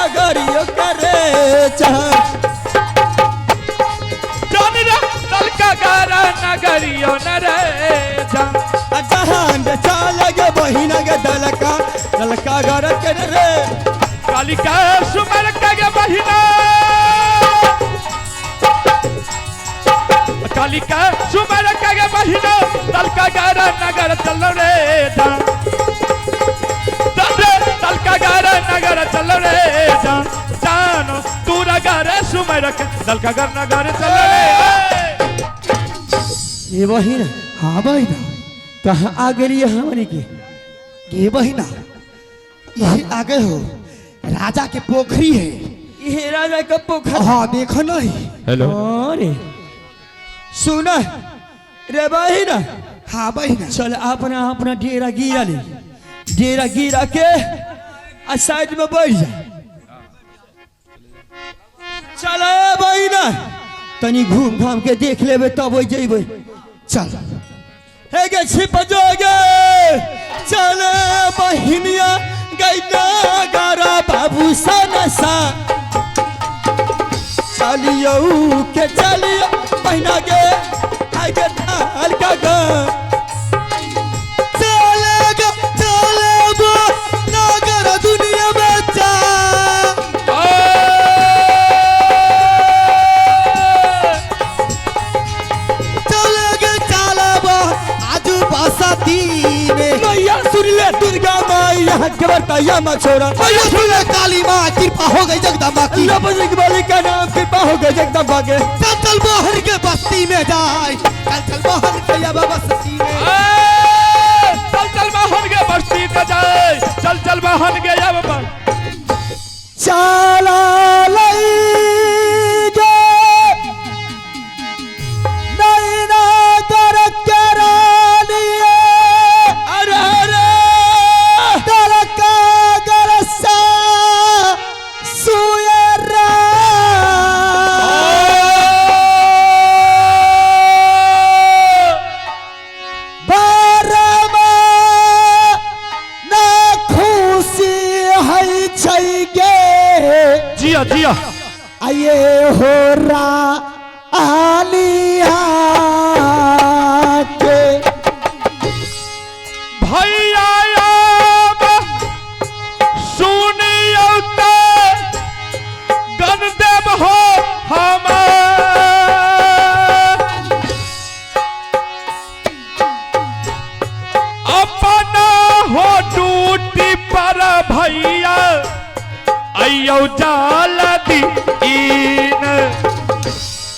नगरियो करे चल। जान रे दलका गर नगरियो न रे जान। जहान चल गे बहिना गे दलका दलका गर के रे। कालिका सुमर के बहिना, कालिका सुमर के बहिना दलका गर नगर चलो रे जान। दलका गर नगर चलो रे जान। जानो दूर गर सुमर के दलका गर नगर चलो रे। ये बहिना। हाँ बहिना। कहाँ आ गेलिए हमनी के? गे बहिना, यही आ गए हो, राजा के पोखरी है। ये राजा का पोखर? हाँ देखो नहीं। हेलो। अरे सुन रे बहिना। हाँ बहिना। चल अपना अपना डेरा गिरा ले, डेरा गिरा के आ साइड में बैठ जा। चल ए बहिना, तनी घूम घाम के देख लेबे तब जेबै। चल हे गे छिप जोगे, चल बहिनिया गैना गारा बाबू सनसा। चलियो के चलियो बहिना गे आगे ढाल का गा। चलेगा चलेगा नगर दुनिया में जा। चलेगा चलेगा आजू बसती में। मैया सुन ले दुर्गा माई यहाँ के बरताया मा छोरा। मैया सुन ले काली माँ कृपा हो गई जगदम्बा की। बजरंग बली का नाम कृपा हो गई जगदम्बा के। चल चल बाहर के बस्ती में जाए, चल चल बाहर के अब बस्ती में। चल चल बाहर के बस्ती में जाए, चल चल बाहर के अब चला लई गे नैना कर के रानिए। अरे अरे दलका गरसा सुयरा। बारमा ना खुशी है छै गे। जिया जिया आये हो रा आलिया के। भैया अब सुनियो ते गणदेव हो हम अपना हो ड्यूटी पर भैया अयो जाल दीन।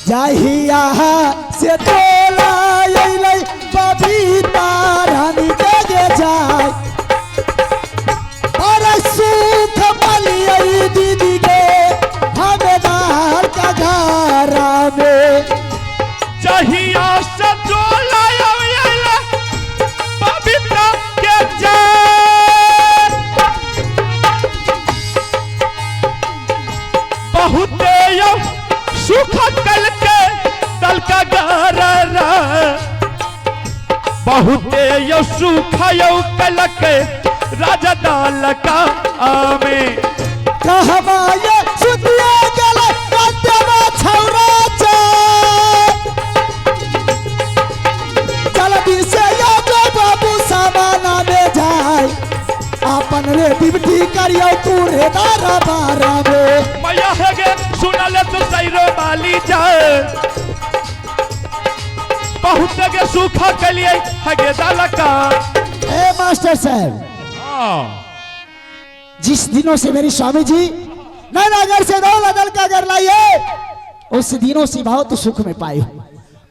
जाहिया से तोला अइलै बबीता रानी के जाय। अरे सुख मलियै दीदी गे हमेदार का घरा में। जहिया से तोला अइलै बबीता के जाय। बहुते यौ सुख कल के दलका गर। बहुते यौ सुख यौ कल के राजा दलका आमे। कहवा ये सुतिया गेलै गद्यमा छौरा जाय। जल्दी से यो बाबू सामाना में जाय। अपन रे बिबटी करियो तू रे दारा बारा में। मैया हे गे सुनले तो सैरो बाली जाए। बहुत गे सुख के लिए हगे दलका। ए मास्टर साहब, जिस दिनों से मेरी स्वामी जी नैनागर से दौला दल का घर लाई है, उस दिनों से बहुत सुख में पाई हूं।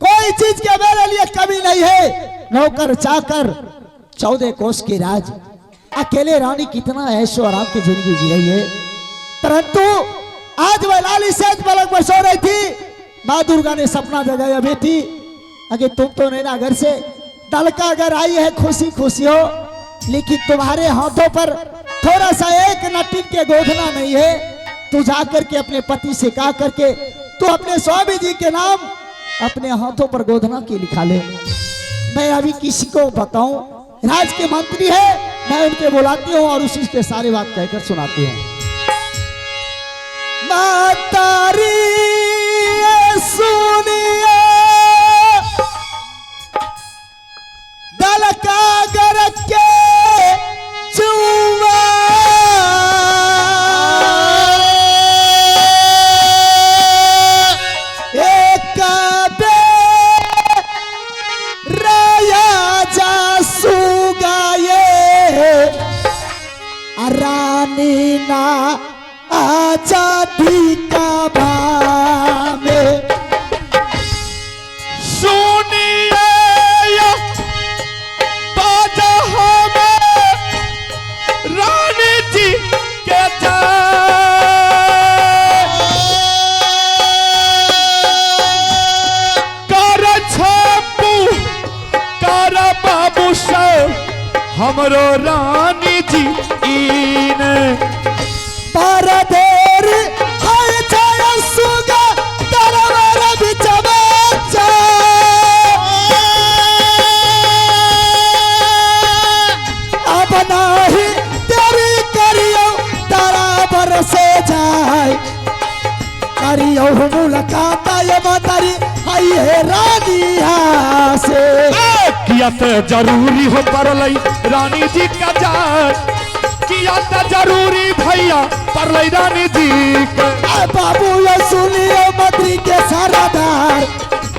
कोई चीज के मेरे लिए कमी नहीं है। नौकर चाकर 14 कोस के राज, अकेले रानी कितना ऐशो आराम की जिंदगी जी रही है। परंतु आज वह लाली सेज पलंग पर सो रही थी। माँ दुर्गा ने सपना जगाया, बेटी अगर तुम तो नैना घर से दलका घर आई है, खुशी खुशी हो, लेकिन तुम्हारे हाथों पर थोड़ा सा एक नटिन के गोधना नहीं है। तू जा करके अपने पति से कहा करके तू अपने स्वामी जी के नाम अपने हाथों पर गोधना की लिखा ले। मैं अभी किसी को बताऊं, राज के मंत्री है, मैं उनके बुलाती हूँ और उसी के सारे बात कहकर सुनाती हूँ। मातारी सुनिए दलका गर के चुआ एक राया जासू गाये रानी ना आजादी का भावे। सुनिए या बाजा हमें रानी जी के जय। कर छपू कर बाबू सो हमरो रानी जी इन परदेर हाय जय सुगा तरवर बिच बच्चा। अब नाही तेरी करियो बराबर से जाए करियो मुलाकात ये मातारी हाय हे रानिया से। किया ते जरूरी हो पड़लै रानी जी का जान, किया ते जरूरी भैया पड़लै रानी जी के। ए बाबू ये सुनियो मंत्री के सारादार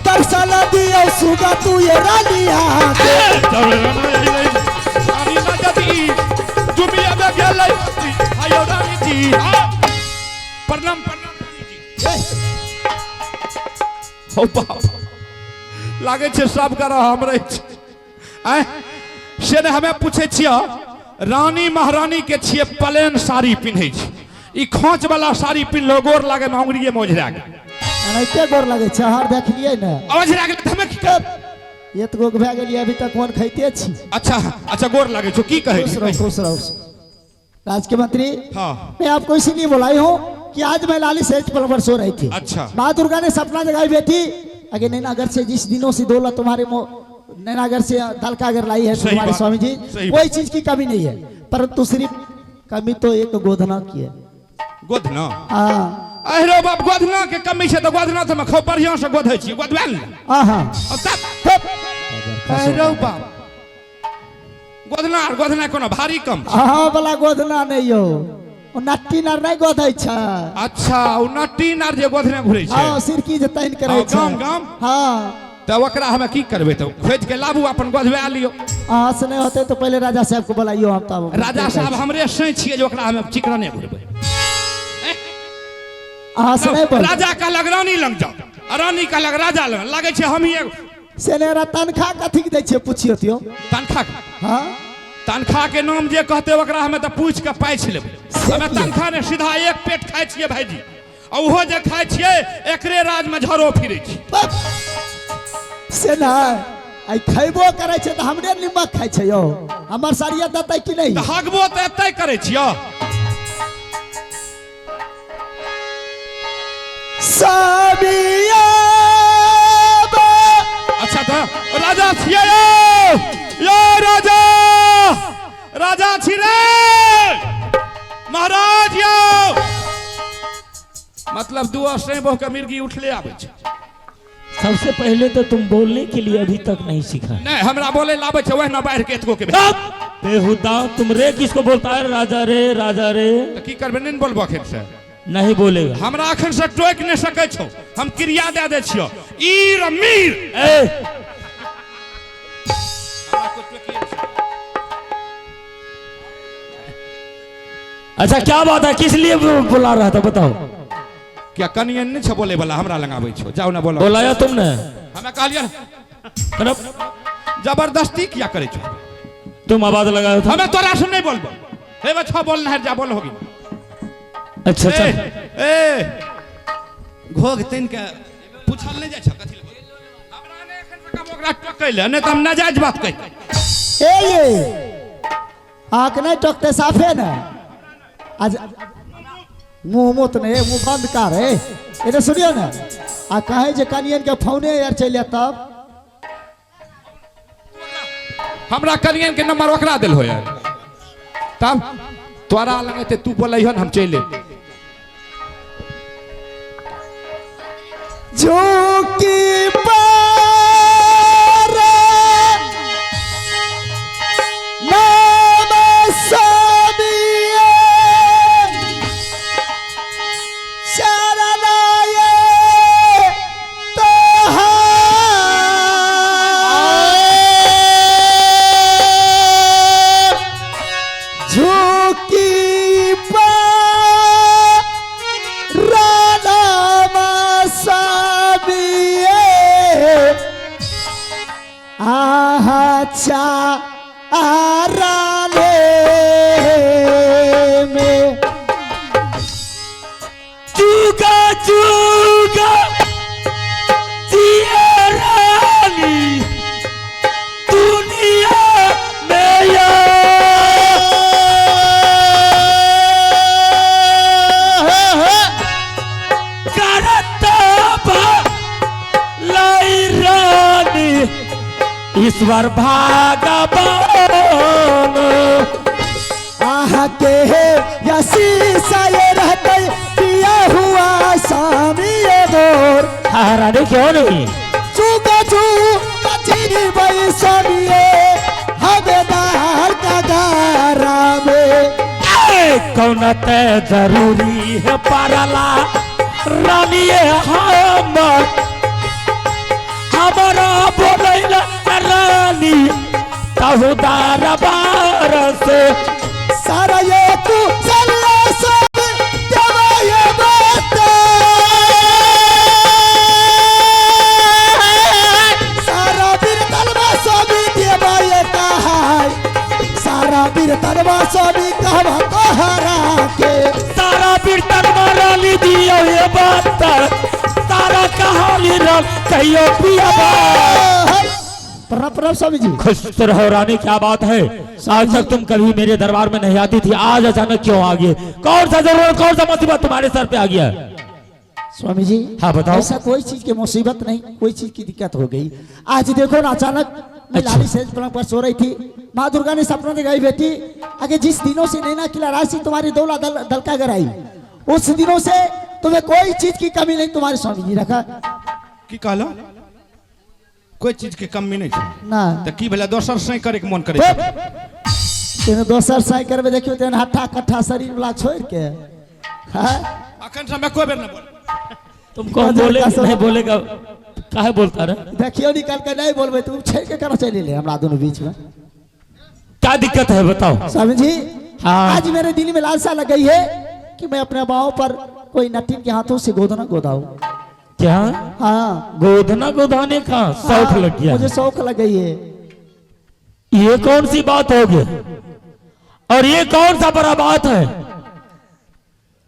तरसल दियो सुगा तू ये रानिया के। रानी ना जदी जुमिया में गेलै आयो रानी जी। प्रणाम प्रणाम रानी जी। हो बाप लागै छै सब ग्रह हमरे छै। आँय से ने हमे पूछै छियै रानी महारानी के छियै प्लेन साड़ी पिन्है छै, ई खोंच वाला साड़ी पिन्हलो गोर लागे में अंगुरिये में ओझरा गेल। एनाहिते गोर लगै छै हर देखलियै ने ओझरा गेल तऽ हमे की करब? एतगो के भए गेलियै अभी तक कोन खाइते छी। अच्छा अच्छा गोर लागे छौ की कहै खुश रहो छी? खुश रहो। राज के मंत्री हाँ। मैं आपको इसीलिए बुलाई हूँ कि आज मैं लाली सेज पलंग पर सो रही थी। अच्छा। माँ दुर्गा ने सपना जगाई बेटी अगे नैनागर से जिस दिनों से दौलत तुम्हारे नैनागर से दलकागर लाई है सही तुम्हारे बात, स्वामी जी, सही कोई चीज की कमी नहीं है, परंतु सिर्फ कमी तो एक गोधना की है। गोधना? हाँ। अरे बाप गोधना के कमी छै तऽ गोधना तऽ हम खूब बढ़िया से गोधै छी, गोधबा ने। हाँ। अब तब अरे बाप गोधना आर गोधना कोनो भारी कम छै। अहाँ वाला गोधना नहीं हो, ओ नट्टी नार नहीं गोधै छै। अच्छा ओ नट्टी नार जे गोधने घुरै छै। हाँ, सिरकी जे तैन करै हाँ, छै। गाम, गाम। हाँ। तऽ ओकरा हमे की करबै तऽ खोजि के लाबू अपन गोधबा लियौ। अहाँ से नहीं होते तो पहले राजा साहब को बुलाइयो हम तब। राजा साहब हमरे सही छियै जे ओकरा हमे चिकरने घुरबै। अहाँ से नहीं बोल। राजा कहलक रानी लग जाओ, आ रानी कहलक राजा लग, लागै छै हमही एगो। से ने तनखा कथी के दै छियै पुछियो तियो? तनखा? हाँ। तनखा के नाम जे कहते ओकरा हमे तऽ पूछि के पाछि लेबै। से हमे किया? तनखा ने सीधा एक पेट खाइ छियै भाईजी, आ ओहो जे खाइ छियै एकरे राज में झरो फिरै छी। बस। से नहि आइ खैबो करै छै तऽ हमरे निमक खाइ छै यौ, हमर साड़िया देतै कि नहि? तऽ हगबो तऽ एतै करै छियौ। साबिया अच्छा तऽ राजा छियै यौ, यौ राजा, राजा छी रे महाराज यौ। मतलब दू असै बहु के मिर्गी उठले आबै छै। सबसे पहले तो तुम बोलने के लिए अभी तक नहीं सीखा। नहीं हमरा बोले लाबै छै वह ना बाहर के एतगो के भेल। तब बेहुदा तुम रे किसको बोलता है? राजा रे राजा रे। तऽ की करबै नहीं बोलबो अखन से? नहीं बोलेगा। हमरा अखन से टोकि नहीं सकै छौ, हम क्रिया दे दै छियौ ईर मीर। ए! अच्छा क्या बात है, किस लिए बुला रहा था बताओ? क्या कनियन नहीं छौ बोले वाला, हमरा लग आबै छौ, जाओ ना बोलो। बुलाया तुमने? हमें कहलियै तरफ। जबरदस्ती किया करै छौ? तुम आवाज लगायो था। हमें तोरा से नहीं बोलबो, हे बच्चा बोल नहर जा बोल होगी। अच्छा, अच्छा। ए, ए, घोघ तैन के पूछल नहीं जाइ छौ कथी लए बोल। हमरा नहि एखन तक ओकरा टोकै लए, नहि तऽ हम नाजायज बात कहि। ए ये आँख नहीं टोकते साफे ने आज मुंह मुँह तो नहीं, मुंह बंद कर रे। इधर सुनियो ना, आ कहे जे कनियन के फोने यार चल तब हमरा कनियन के नंबर ओकरा देल हो यार, तब तोरा लगे ते तू बोलै हन हम चलि। झुकी पर नाम स्वामी शरणाये तोहार झुकी पर राम स्वामी आहा चा आराले में चूका चूका जिया रानी दुनिया में या करता लाई रानी ईश्वर भागवान आहा के है यसी ये रहते पिया हुआ स्वामी ये गोर हाँ रानी क्यों नहीं चूका चूका चीनी भाई स्वामी ये हवेदार का गारा में ए, कौन ते जरूरी है पारला रानी हमर हमारा बोलैला रानी तहुदार बार से सारा ये तू सल्ला सब देवा ये बात सारा बीर तलवा स्वामी देवा ये कहाय सारा बीर तलवा स्वामी कहवा तोहरा के सारा बिरतन रानी दियो ये बात सारा कहानी राम कहियो पिया बात। प्रणाम प्रणाम स्वामी जी खुश तो रहो रानी, क्या बात है। आज तक तुम कभी मेरे दरबार में नहीं आती थी, आज अचानक क्यों आ गए? कौन सा जरूरत, कौन सा मुसीबत तुम्हारे सर पे आ गया? स्वामी जी हाँ, बताओ। ऐसा कोई चीज की मुसीबत नहीं, कोई चीज की दिक्कत हो गई। आज देखो ना, अचानक मैं अच्छा। लाली सेज पलंग पर सो रही थी, माँ दुर्गा ने सपना दिखाई, बेटी आगे जिस दिनों से नैना की राशि तुम्हारी दौला दलका कर आई, उस दिनों से तुम्हें कोई चीज की कमी नहीं तुम्हारे स्वामी जी रखा की कहलो? कोई चीज के कमी नहीं छै। ना। तऽ की भेलै, दोसर सही करे के मन करे छै? तेने दोसर साई करबे देखियो, तेने हट्ठा कट्ठा शरीर वाला छोड़ के, हाँ? अखन से हम एको बेर नहि बोल। तुमको हम बोले कि नहीं बोलेगा, काहे बोलता रहे? देखियो निकल के नहीं बोलबे तुम छोड़ के करो चली ले हमरा दोनों बीच में। क्या दिक्कत है बताओ? स्वामी जी हाँ। आज मेरे दिल में लालसा लग गई है कि मैं अपने बाहों पर कोई नटिन के हाथों से गोदना गोदाऊं। क्या? हाँ। गोदना गोदाने का शौक हाँ, लग गया? मुझे शौक लग गई है। ये कौन सी बात हो गई और ये कौन सा बड़ा बात है?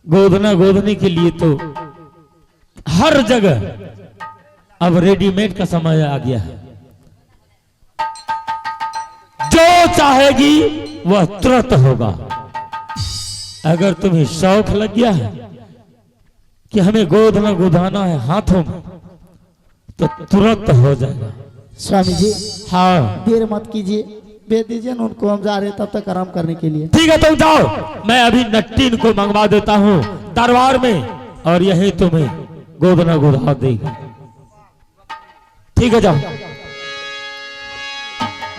गोदना गोदने के लिए तो हर जगह अब रेडीमेड का समय आ गया है। जो चाहेगी वह तुरंत होगा। अगर तुम्हें शौक लग गया है कि हमें गोदना गोदाना है हाथों में, तो तुरंत हो जाएगा। स्वामी जी हाँ। देर मत कीजिए, भेज दीजिए ना उनको, हम जा रहे हैं तब तक आराम करने के लिए। ठीक है तुम जाओ, मैं अभी नट्टीन को मंगवा देता हूँ दरबार में और यही तुम्हें गोदना गोदा देगा। ठीक है जाओ।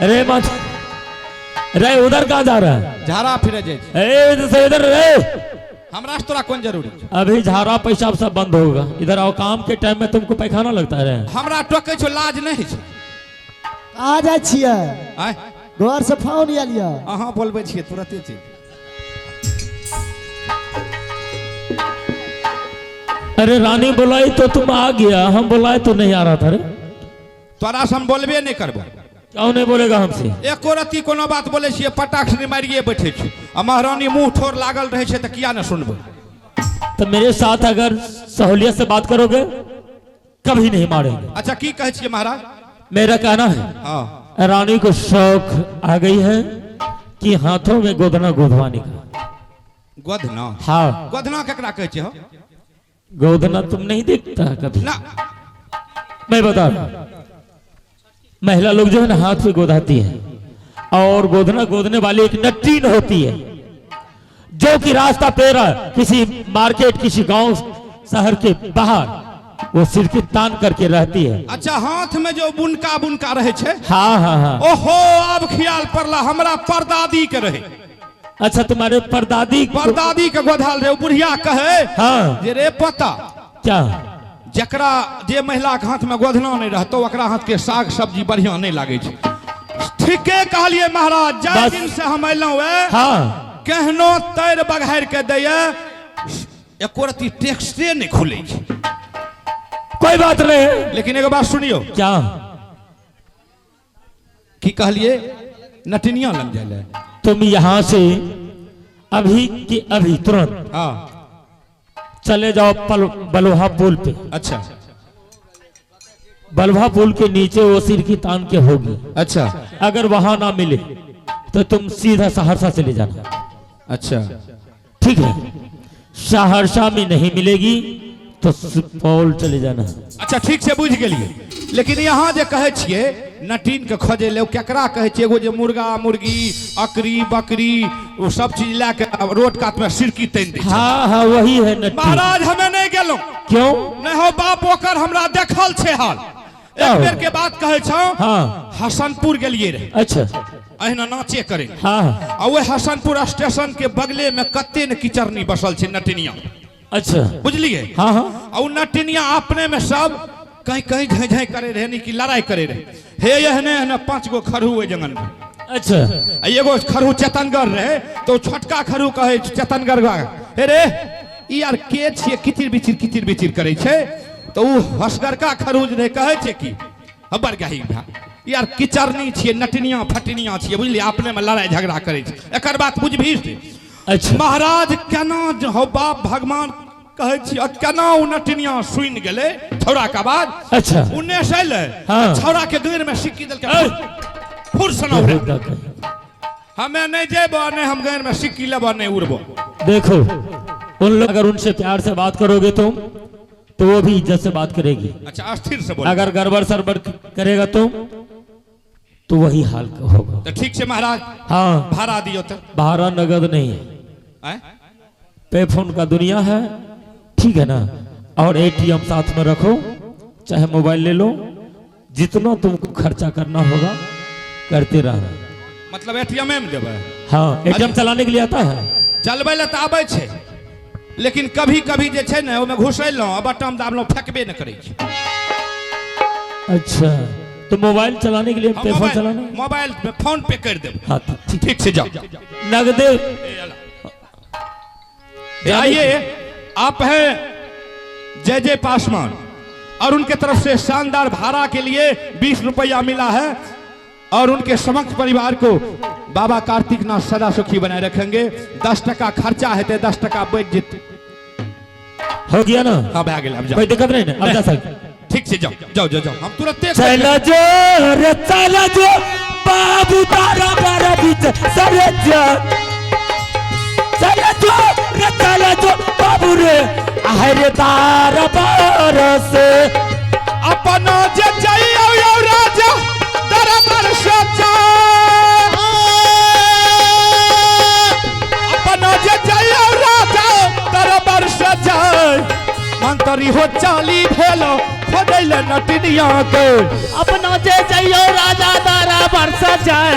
अरे मत रे, उधर कहाँ जा रहा है? झाड़ा फिरे जाइ छै। ए, इधर से इधर रे। हमरा से तोरा कोन जरूरी छै? अभी झाड़ा पेशाब सब बंद होगा, इधर आओ। काम के टाइम में तुमको पैखाना लगता है रे। हमरा टोकै छौ, लाज नहि छै। कहाँ जाइ छियै? आँय? घर से फोन आयल यऽ। अहाँ बोलबै छियै तुरते चलि। अरे रानी बुलाई तो तुम आ गया, हम बुलाए तो नहीं आ रहा था रे। तोरा से हम बोलबे नहि करबो। क्यों नहीं बोलेगा हमसे? एको रत्ती कोनो बात बोलै छियै पटाख से मारिए बैठे छी आ महारानी मुंह ठोर लागल रहै छै तऽ किया ने सुनबै? तो मेरे साथ अगर सहूलियत से बात करोगे कभी नहीं मारेंगे। अच्छा की कहै छियै महाराज? मेरा कहना है हाँ। रानी को शौक आ गई है कि हाथों में गोदना गोदवाने का। गोधना? हाँ। गोधना केकरा कहै छै हो? गोदना तुम नहीं देखता कभी? ना। मैं बता रहा हूं, महिला लोग जो है ना हाथ पे गोदाती है और गोदना गोदने वाली एक नट्टीन होती है जो कि रास्ता पेरा किसी मार्केट किसी गांव शहर के बाहर वो सिरकी तान करके रहती है। अच्छा, हाथ में जो बुनका बुनका रहे छे। हाँ हाँ हाँ। ओहो, अब ख्याल पड़ला, हमरा परदादी के रहे। अच्छा, तुम्हारे परदादी? परदादी के गोधाल रहे। बुढ़िया कहे हाँ। जे रे पता क्या? जकरा जे महिला के हाथ में गोधना नहीं रहतो, ओकरा हाथ के साग सब्जी बढ़िया नहीं लागे छै। ठीके कहलिए महाराज, जाहि बस। दिन से हम अयलहुँ ए, हाँ। केहनो तैर बघारि के दैया, एको रत्ती टेक्स्टे नहीं खुले छै। कोई बात नहीं। लेकिन एगो बात सुनियो। क्या? की कहलिए, नटिनिया लग जाए? तुम यहाँ से अभी के अभी तुरंत हाँ। चले जाओ बलुहा पुल पे। अच्छा। बलुहा पुल के नीचे वो सिर की तान के होगी। अच्छा। अगर वहां ना मिले तो तुम सीधा सहरसा चले जाना। अच्छा। ठीक है? सहरसा में नहीं मिलेगी तो सुपौल चले जाना। अच्छा, ठीक से बुझ गेलिए। लेकिन यहाँ जे कहै छियै नटीन के खोजे ले, केकरा कहै छियै? एगो जे मुर्गा मुर्गी, अकरी बकरी, ओ सब चीज लए के रोड कात में सिरकी तानि दै छै। हाँ हाँ, वही है नट्टी। महाराज, हमें नहीं गेलहुँ। क्यों? नहीं हो बाप, ओकर हमरा देखल छै हाल। एक बेर के बात कहै छौ। हाँ। हसनपुर गेलिए रहे। अच्छा। अहिना नाचे करे। हाँ। आ ओहि हसनपुर स्टेशन के बगले में कते ने किचरनी बसल छै नटिनिया। अच्छा। बुझलिए? हाँ हाँ। आ उ नटिनिया अपने में सब कहीं कहीं झै झै करे रहे, नहीं कि लड़ाई करे रहे। हे, एहने एहने 5 गो खड़ू ओहि जंगल में। अच्छा। आ एगो खड़ू चेतनगर रहे, तो छोटका खड़ू कहे चेतनगर, हे रे, ई यार के छियै किचिर बिचिर किचिर बिचिर करे छै? तो उ हसगरका खड़ू जे रहे, कहे छै कि हबर गही भा यार, किचरनी छियै, नटनिया फटनिया छियै, बुझलियै, अपने में लड़ाई झगड़ा करे छै, एकर बात बुझबही से। अच्छा। महाराज, केना जे हो बाप भगवान कहै छी, केना उ नटनिया सुनि गेलै छौड़ा के आवाज। अच्छा। उन्ने से अयलै। हाँ। छौड़ा के गाँड़ में सिक्की देलकै, फुर सुनाउ। हमे नहीं जेबो, नहीं हम गाँड़ में सिक्की लेबो, नहीं उड़बो। देखो, उन लोग अगर उनसे प्यार से बात करोगे तुम तो वो भी इज्जत से बात करेगी। अच्छा, स्थिर से बोल। अगर गड़बड़ सरबड़ करेगा तुम तो वही हाल होगा। तो ठीक से महाराज। हाँ। भाड़ा दियो तो। भाड़ा नगद नहीं है। आँय? पे फोन का दुनिया है, ठीक है ना? और एटीएम साथ में रखो, चाहे मोबाइल ले लो, जितना तुमको खर्चा करना होगा करते रहना। मतलब एटीएम में देबै? हाँ, एटीएम चलाने के लिए आता है? चलबै लए तऽ आबै छै, लेकिन कभी कभी जे छै ने, ओहिमे घुसैलहुँ आ बटम दाबलहुँ, फेकबे नहि करै छै। अच्छा, तो मोबाइल चलाने के लिए हम पे फोन मोबाइल चलाना? मोबाइल पे फोन पे कर देब। हाँ, तो ठीक। ठीक से, जाओ। नगदे। आइए, आप हैं जय जय पासवान और उनके तरफ से शानदार भाड़ा के लिए 20 रुपया मिला है और उनके समक्ष परिवार को बाबा कार्तिक नाथ सदा सुखी बनाए रखेंगे। 10 टका खर्चा है, 10 टका बच जेतै। हो गया ना? हाँ, भए गेल, अब जाओ। कोई दिक्कत नहीं ना? अब जा सकते? ठीक से, जाओ जाओ जाओ जाओ, हम तुरंते। चल जो रे, चल जो बाबू, तारा बारा बीच सरे जो, चल जो रे, चल जो बाबू रे, आहरे तारा बारा से। अपना जे जाइयो यौ राजा दरबार से जाय, अपना जे जाइयो राजा दरबार से जाय, मंत्री हो चाली भेलो खोजैले नटिनिया के। अपना जे जइयो राजा दारा बरसा जाए,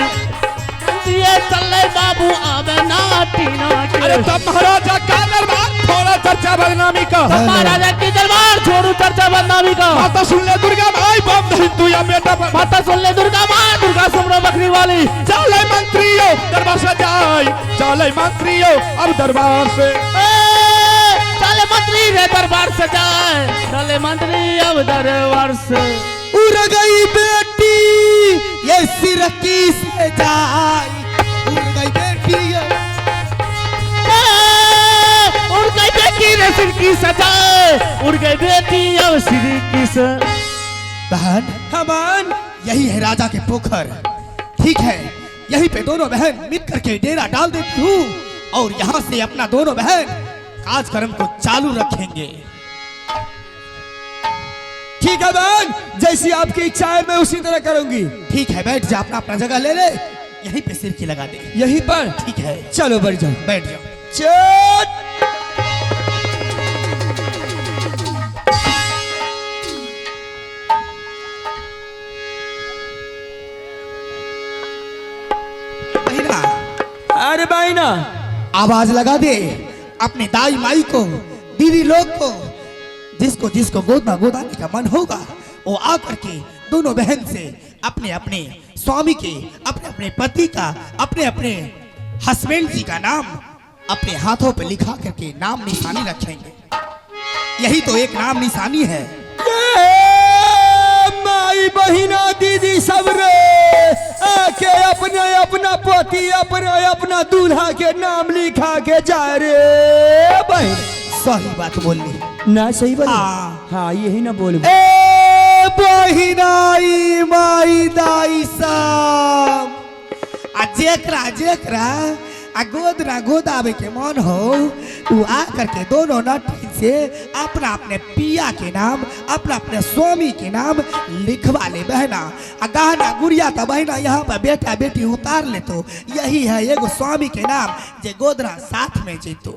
दिए चले बाबू आवे नाटीना के। अरे तब महाराजा का दरबार थोड़ा चर्चा बदनामी का। महाराजा की दरबार छोड़ू चर्चा बदनामी का। माता सुन ले दुर्गा भाई, बम धरी तू या बेटा पर। माता सुन ले दुर्गा माँ, दुर्गा सुमरो बकरी वाली। चले मंत्रियों दरबार से जाए, चले मंत्रियों अब दरबार से। ए, चले मंत्री रे दरबार से जाए, चले मंत्री अब दरबार से। उड़ गई बेटी ये सिरकी से जाई, उड़ गई बेटी ये। ए, उड़ गई बेटी रे सिर की सजाए, उड़ गई बेटी अब सिर की से। बहन। हमान। यही है राजा के पोखर। ठीक है, यहीं पे दोनों बहन मिल करके डेरा डाल देती हूँ और यहाँ से अपना दोनों बहन कार्यक्रम को चालू रखेंगे। ठीक है बहन, जैसी आपकी इच्छा है मैं उसी तरह करूंगी। ठीक है, बैठ जा, अपना अपना जगह ले ले, यहीं पे सिर की लगा दे। यहीं पर? ठीक है। चलो बैठ जाओ। बैठ जाओ। चल। अरे भाई ना आवाज लगा दे अपने दाई माई को, दीदी लोग को, जिसको जिसको गोदना गोदाने का मन होगा वो आकर के दोनों बहन से अपने अपने स्वामी के, अपने अपने पति का, अपने अपने हस्बैंड जी का नाम अपने हाथों पे लिखा करके नाम निशानी रखेंगे। यही तो एक नाम निशानी है। ये माई बहिना दीदी सब रे आके अपने अपना पति अपने अपना दूल्हा के नाम लिखा के जा रे बहन। सही बात बोल ली ना सही बोल। हाँ। हाँ यही ना बोल। ए बहिनाई माई दाई सब आ जेकरा जेकरा आ गोदना गोदावे के मन हो उ आ करके दोनों नटी से अपना अपने पिया के नाम, अपना अपने स्वामी के नाम लिखवा ले बहना। आ गहना गुड़िया तो बहना यहाँ पर बेटा बेटी उतार ले, तो यही है एगो स्वामी के नाम जे गोदना साथ में जीतो।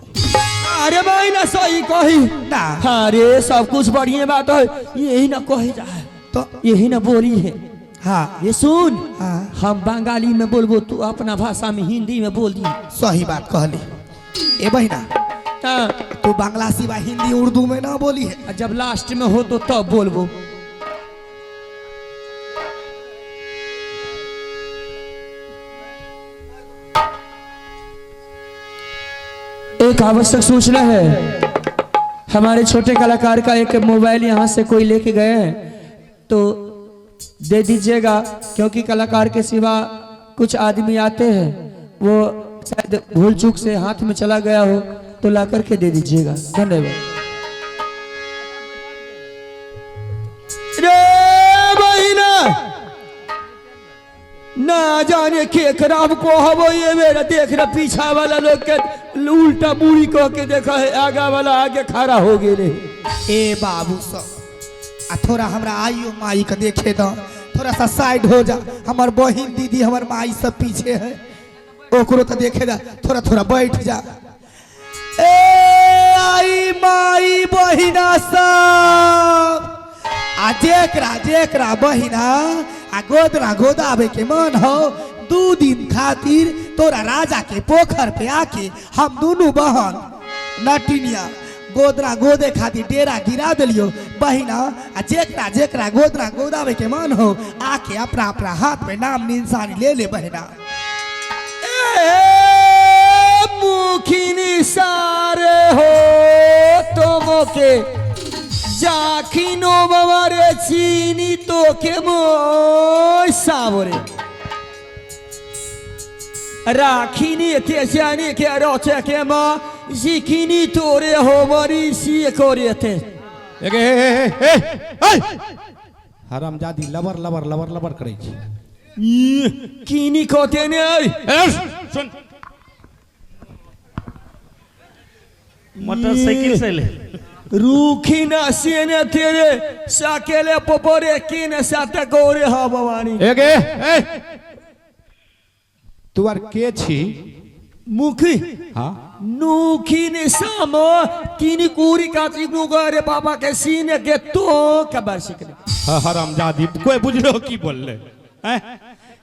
अरे भाई ना सही कही ना। अरे सब कुछ बढ़िया बात है, यही ना कही जाए तो यही ना बोली है। हाँ ये सुन, हाँ। हम बंगाली में बोलबो तू अपना भाषा में हिंदी में बोल दी। सही बात कहली ए बहिना। हाँ। तू बांग्ला सिवा हिंदी उर्दू में ना बोली है। जब लास्ट में हो तो तब बोलबो। एक आवश्यक सूचना है, हमारे छोटे कलाकार का एक मोबाइल यहाँ से कोई लेके गए हैं तो दे दीजिएगा, क्योंकि कलाकार के सिवा कुछ आदमी आते हैं वो शायद भूल चूक से हाथ में चला गया हो तो ला करके दे दीजिएगा। धन्यवाद। रे बहिना ना जाने के खराब को हवो ये मेरा देख रहा पीछा वाला लोग के उल्टा बूढ़ी कह के देखा है, आगा वाला आगे खड़ा हो गए। ए बाबू सब आ थोड़ा हमरा आइयो माई के देखे दो, थोड़ा सा साइड हो जा, हमर बहिन दीदी हमर माई सब पीछे है ओकरो तो देखे दा, थोड़ा थोड़ा बैठ जा। ए आई माई बहिना सब आ जेकरा जेकरा बहिना आ गोदना गोदावे के मन हो 2 दिन खातिर तोरा राजा के पोखर पे आके हम दोनों बहन नटिनिया गोदना गोदे खातिर डेरा गिरा दिलियो बहिना। आ जेकरा जेकरा गोदना गोदावे के मन हो आके अपना अपना हाथ में नाम निशानी ले ले बहिना। ए मुखिनी सारे हो তোমকে জাখিনো বাবারে চিনি তোকে মই সাবরে রাখিনি কে জানি কে রচে কে মা জিখিনি তোরে হোমরি সিয়ে করেতে। हरामजादी लबर लबर लबर लबर करै छी। किनी कते ने सुन मोटरसाइकिल से ले रूखी ना सेने तेरे साकेले पोपरे किने साते गोरे हा भवानी। एगे ए तू आर के छी? मुखी हां नुखी ने सामो किनी कुरी काची नुगरे बाबा के सीने के तो कबर सिकले। हरामजादी कोई बुझलो की बोलले? हैं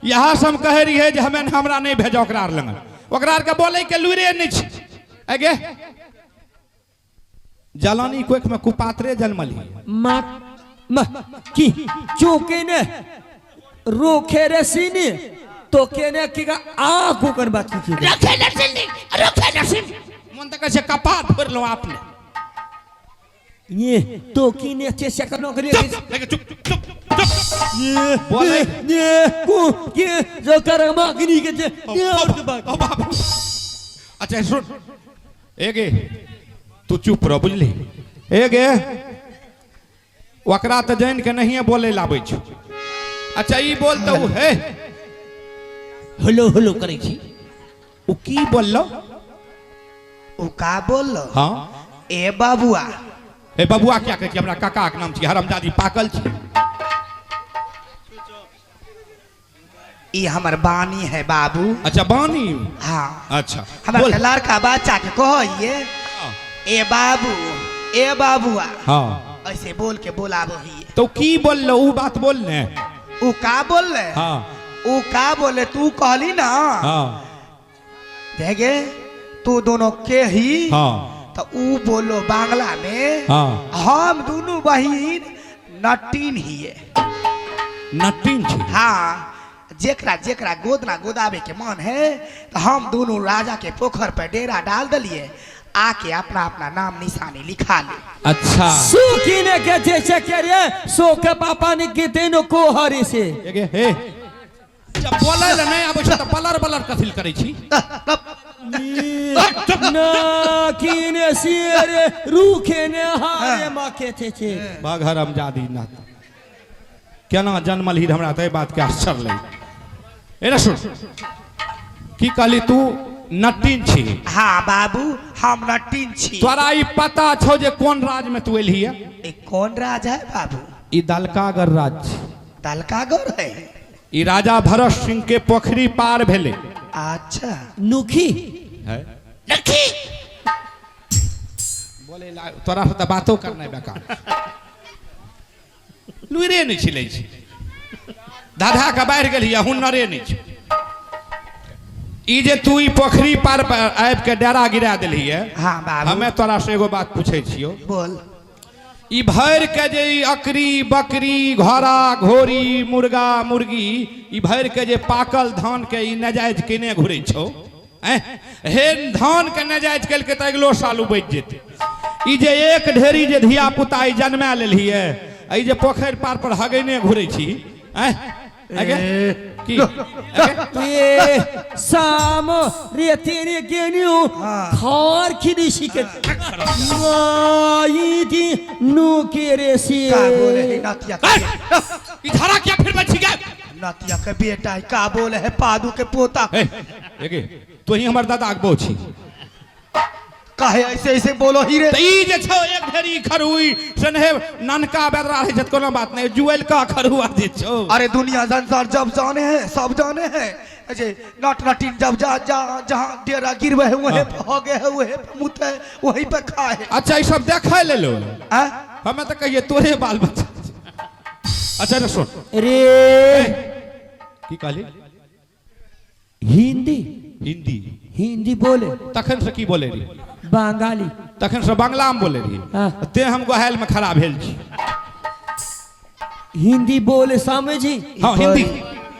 यहाँ से हम कहे रहिए जे हमें हमरा नहीं भेजो ओकरा आर लंग, ओकरा आर के बोले के लुरे नहीं छी। एगे जलानी कोख में कुपात्रे जन्मली मा मा की चूके ने रोखे रे सीने तो केने की का आ को कर बात की रखे नरसिंह रखे नरसिंह मन त कहै छै कपार फोड़ लो आपने ये तो कीने छे से कर नौकरी चुप चुप चुप चुप ये बोले। ये को ये जो कर मागनी के जे ये और के बात। ओ बाबू अच्छा सुन एगे तू चुप रह बुझली। एगे ओकरा त जान के नहीं बोले लाबै छौ। अच्छा ई बोल त उ हे हेलो हेलो करै छी उ की बोललो? उ का बोललो? हाँ ए बाबुआ। ए बबुआ क्या कहै छी? हमरा काका के नाम छी हरामजादी पाकल छी। ई हमर बानी है बाबू। अच्छा बानी। हाँ अच्छा हमर बोल। लड़का बच्चा के कहिए ए बाबू ए बाबुआ। हाँ ऐसे बोल के बोलाबो ही। तो की बोललो? उ बात बोल ने। उ का बोलले? हाँ उ का बोले? तू कहली ना हाँ देखे तू दोनों के ही। हाँ। तो ऊ बोलो बांग्ला में। हाँ। हम दोनों बहिन नटीन ही है। नटीन छी? हाँ, जेकरा जेकरा गोदना गोदावे के मन है तो हम दोनों राजा के पोखर पर डेरा डाल दलिए, आके अपना अपना नाम निशानी लिखा ले। अच्छा। सुखी ने के जैसे करे सो के पापा ने के तीनों को हरे से। हे हे, जब बोलै लए नहि आबै छै तऽ बलर बलर कथी करै छी? ना कीने सिरे रूखे ने हारे माके थे छे। बाघ हरामजादी नाथ, केना जन्मल ही, हमरा तऽ एहि बात के आश्चर्य लागि। ए सुन, की कहली तू नटीन छी? हाँ बाबू, हम नटीन छी। तोरा ई पता छौ जे कोन राज में तू एलही है? ए, कौन राज है बाबू? ई दलकागर राज छै। दलकागर है? ई राजा भरत सिंह के पोखरी पार भेलै। अच्छा। नुखी है बोले ला, तोरा से तऽ बातो करनाइ बेकार, लुइरे नहि छिलै छै, धाधा के बाढ़ि गेलही आ हुनरे नहि छै। ई जे तू ई पोखरी पार पर आबि के डेरा गिरा देलही है। हाँ बाबू। हमे तोरा से एगो बात पूछै छियौ। बोल। ई भरि के जे ई अकरी बकरी घोड़ा घोड़ी मुर्गा मुर्गी, ई भरि के जे पाकल धान के ई नजायज केने घुरै छौ? ऐं हे, धान के नजायज केलकै तऽ अगिलो साल उपजि जेतै। ई जे एक ढेरी जे धिया पुता ई जन्मा लेलही है, ई जे पोखरि पार पर हगैने घुरै छी, ऐं आगे की आगे? ये साम रे तेरे गेनियो खार खिदी शिके आई दी नु के रे सी। का बोले है नतिया के? ई धारा क्या फिर बची गए? नतिया के बेटा है, का बोले है पादू के पोता? हे एगे, तू ही हमर दादा के बहू छी। काहे ऐसे ऐसे बोलो ही रे? तऽ ई जे छौ एक ढेरी खरुई सनहे, ननका बेदरा रहै छै तऽ कोनो बात नहि, जुएलका खरुआ जे छौ। अरे दुनिया संसार जब जाने है, सब जाने है जे नट नटीन जब जा जा जहाँ डेरा गिरवे है, वहीं पे हगे है, वहीं पे मुते है, वहीं पे खाए है। अच्छा, ई सब देखै लेलो? आ? हमे तऽ कहिए तोरे बाल बच्चा। अच्छा रे सुन। रे। की कहली? हिंदी। हिंदी? हिंदी बोले। तखन से की बोले रही? बंगाली। तखन से बांग्ला में बोले रही? हाँ। ते हम गोहाइल में खड़ा भेल छी। हिंदी बोले स्वामी जी। हाँ, हिंदी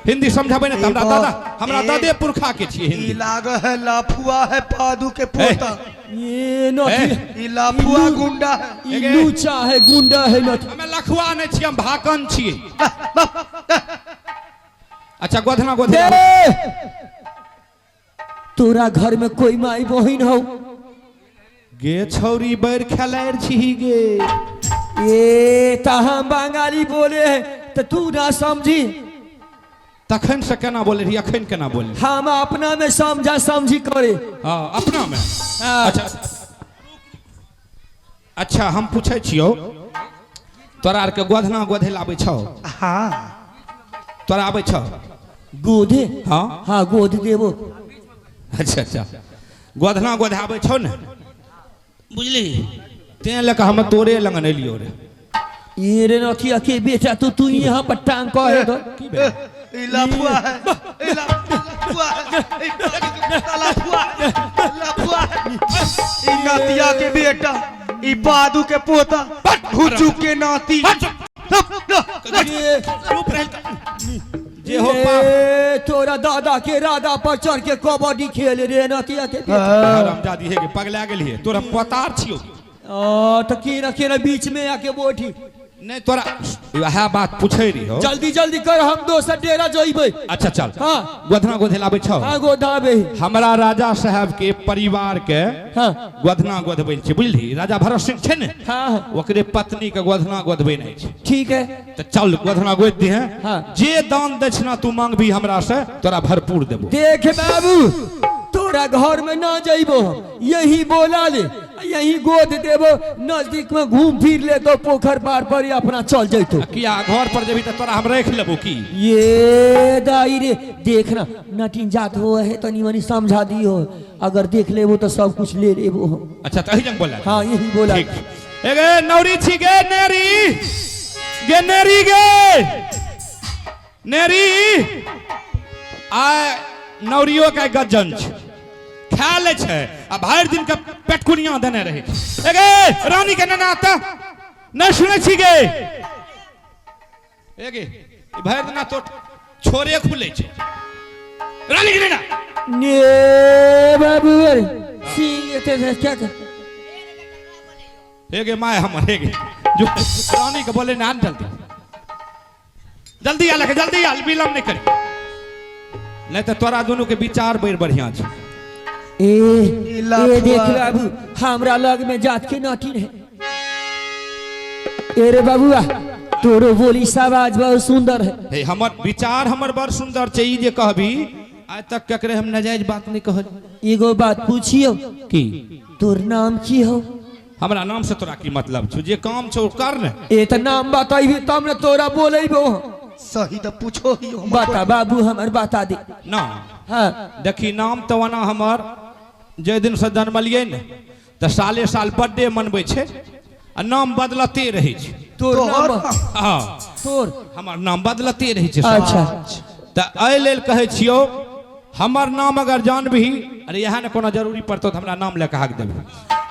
हिंदी समझाबै ने तऽ हमरा ई दादा, हमरा ए- दादे पुरखा के छियै ई हिंदी। लाग है लाफुआ है पादू के पोता। ये नथी। ई लाफुआ गुंडा है। ई लूचा है, गुंडा है नथी। हमे लखुआ नहि छियै, हम भाकन छियै। अच्छा, गोधना गोधना। ए! तोरा घर में कोई माई बहिन हो? गे छौरी, बैर खेलारि छी गे। ये ता हम बंगाली बोले हैं तो तू ना समझी। तखन से केना बोले रही, अखन केना बोले? हम अपना में समझा समझी करे। हाँ, अपना में। हाँ। अच्छा अच्छा, हम पूछै छियौ, तोरा आरके गोधना गोधे आबै छौ? हाँ। तोरा आबै छौ? गोधे? हाँ। हाँ, गोध देबो। अच्छा अच्छा, गोधना गोधे आबै छौ ने? बुझली। तें लऽ कऽ हम तोरे लग एलियौ रे। ये रे नथिया के बेटा, तू तू यहाँ पर टांग कहे दो। की भेल? ई लाफुआ है, ई लाफुआ है, ई पादू के पोता लाफुआ है, लाफुआ है। ई नतिया के बेटा, ई पादू के पोता, घुचू के नाती। ये चुप रह जे हो पाप। ये तोरा दादा के राधा पर चढ़ के कबड्डी खेल रे नथिया के बेटा। हरामजादी हे गे, पगला गेलियै, तोरा पतार छियौ। ओ तो केना केना बीच में आके बैठी। नहि, तोरा वएह बात पूछै रही हो। जल्दी जल्दी कर, हम दोसर डेरा जइबै। अच्छा चल। हाँ। गोधना गोधे आबै छौ? हाँ, गोधाबे। हमरा राजा साहब के परिवार के हाँ। गोधना गोधबै छै, बुझली? राजा भरत सिंह छै ने? हाँ हाँ। ओकरे पत्नी के गोधना गोधबै नहि छै। ठीक है। तऽ चल, गोधना गोधि दिहे। हाँ। जे दान दक्षिणा तू मांगबी हमरा से, तोरा भरपूर देबो। देख बाबू, तोरा घर में ना जइबो हम, यही बोला ले, यही गोद देबो, नजदीक में घूम फिर ले तो पोखर पार पर ही अपना चल जइतो। किया, घर पर जेबी तऽ तोरा हम राखि लेबो की? ये दाई रे, देखना नटिन जात हो है, तनी मनी समझा दियो, अगर देख लेबो तो सब कुछ ले लेबो हम। अच्छा, तऽ एही जंग बोला। हाँ, यही बोला। ठीक। ए गे नौरी छी गे, नेरी गे, नेरी गे, नेरी आ। नौरियो के गजन छै, खा लै छै आ भरि दिन के पेटकुनिया देने रहै छै। ए गे रानी के नेना तऽ नहि सुनै छी गे। ए गे ई भरि दिना तो छोरे खुलै छै। रानी के नेना ने बाबू अरे सिंह एते से क्या कर हे गे my हमर हे गे जो रानी के बोले ना जल्दी जल्दी आ लके जल्दी आ विलम्ब नहीं करी नहीं तो तोरा दोनों के विचार बड़ बढ़िया छै। ए ई लाफुआ। ए देख बाबू हमरा लग में जात के नाटी है। ए रे बाबूआ तोरो बोली आवाज बहुत सुंदर है। हे हमर विचार हमर बड़ सुंदर छै। ई जे कहबी आइ तक केकरे हम नाजायज बात नहीं कहल। एगो बात पूछियो की तोर नाम की हो? हमरा नाम से तोरा की मतलब छौ? जे काम छौ कर ने। ए त नाम बताइबी तब ने तोरा बोलेबो। सही तो पूछो ही हमर। बता बाबू हमर बता दे ना हाँ देखी नाम तो ओना हमर जे दिन से जन्मलियै ने तऽ साले साल बर्थडे मनबै छै आ नाम बदलते रहै छै। तोर तोहर नाम हँ तोर हमर नाम बदलते रहै छै। अच्छा तऽ एहि लेल कहै छियौ हमर नाम अगर जानबही अरे इएह ने कोनो जरूरी पड़तौ तऽ हमरा नाम लए कऽ हाक देबही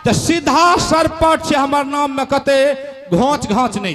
तऽ सीधा सरपट छै। हमर नाममे कते घोंच घाँच नहि छै।